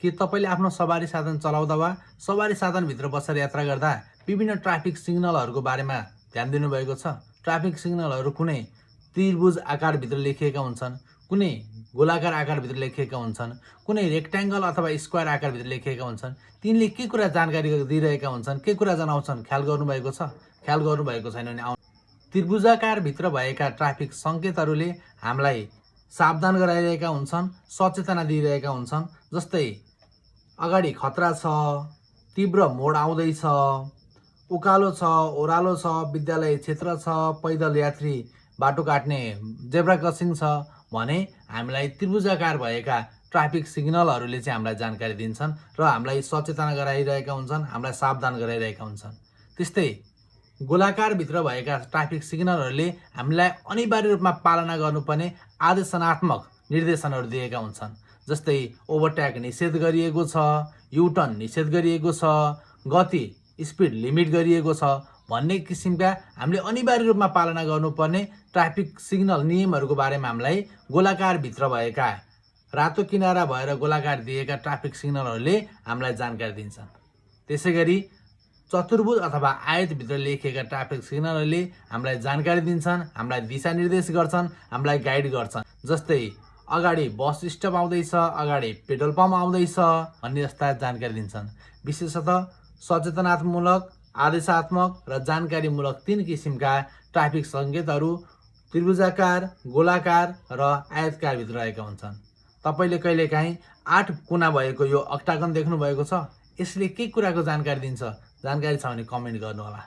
के तपाईले आफ्नो सवारी साधन चलाउँदा वा सवारी साधनभित्र बसेर यात्रा गर्दा विभिन्न ट्राफिक सिग्नलहरूको बारेमा ध्यान दिनुभएको छ? ट्राफिक सिग्नलहरू कुनै त्रिभुज आकारभित्र लेखिएका हुन्छन्, कुनै गोलाकार आकारभित्र लेखिएका हुन्छन्, कुनै रेक्ट्याङ्गल अथवा स्क्वायर आकारभित्र लेखिएका हुन्छन्। तिनले के कुरा जानकारी दिइरहेका हुन्छन्, के कुरा जनाउँछन्, ख्याल गर्नुभएको छ? ख्याल गर्नुभएको छैन भने त्रिभुजाकारभित्र भएका ट्राफिक सङ्केतहरूले हामीलाई सावधान गराइरहेका हुन्छन्, सचेतना दिइरहेका हुन्छन्। जस्तै अगाडि खतरा छ, तीव्र मोड आउँदैछ, उकालो छ, ओह्रालो छ, विद्यालय क्षेत्र छ, पैदल यात्री बाटो काट्ने जेब्रा क्रसिङ छ भने हामीलाई त्रिभुजाकार भएका ट्राफिक सिग्नलहरूले चाहिँ हामीलाई जानकारी दिन्छन् र हामीलाई सचेतना गराइरहेका हुन्छन्, हामीलाई सावधान गराइरहेका हुन्छन्। त्यस्तै गोलाकारभित्र भएका ट्राफिक सिग्नलहरूले हामीलाई अनिवार्य रूपमा पालना गर्नुपर्ने आदेशनात्मक निर्देशनहरू दिएका हुन्छन्। जस्तै ओभरटेक निषेध गरिएको छ, युटर्न निषेध गरिएको छ, गति स्पिड लिमिट गरिएको छ भन्ने किसिमका हामीले अनिवार्य रूपमा पालना गर्नुपर्ने ट्राफिक सिग्नल नियमहरूको बारेमा हामीलाई गोलाकारभित्र भएका रातो किनारा भएर गोलाकार दिएका ट्राफिक सिग्नलहरूले हामीलाई जानकारी दिन्छन्। त्यसैगरी चतुर्भुज अथवा आयतभित्र लेखिएका ट्राफिक सिग्नलहरूले हामीलाई जानकारी दिन्छन्, हामीलाई दिशानिर्देश गर्छन्, हामीलाई गाइड गर्छन्। जस्तै अगाडि बस स्टप आउँदैछ, अगाडि पेट्रोल पम्प आउँदैछ भन्ने जस्ता जानकारी दिन्छन्। विशेषतः सचेतनात्मक, आदेशात्मक र जानकारीमूलक 3 किसिमका ट्राफिक सङ्केतहरू त्रिभुजाकार, गोलाकार र आयतकारभित्र रहेका हुन्छन्। तपाईले कहिलेकाहीँ 8 कुना भएको यो अक्टागन देख्नुभएको छ? यसले के कुराको जानकारी दिन्छ? जानकारी छ भने कमेन्ट गर्नुहोला।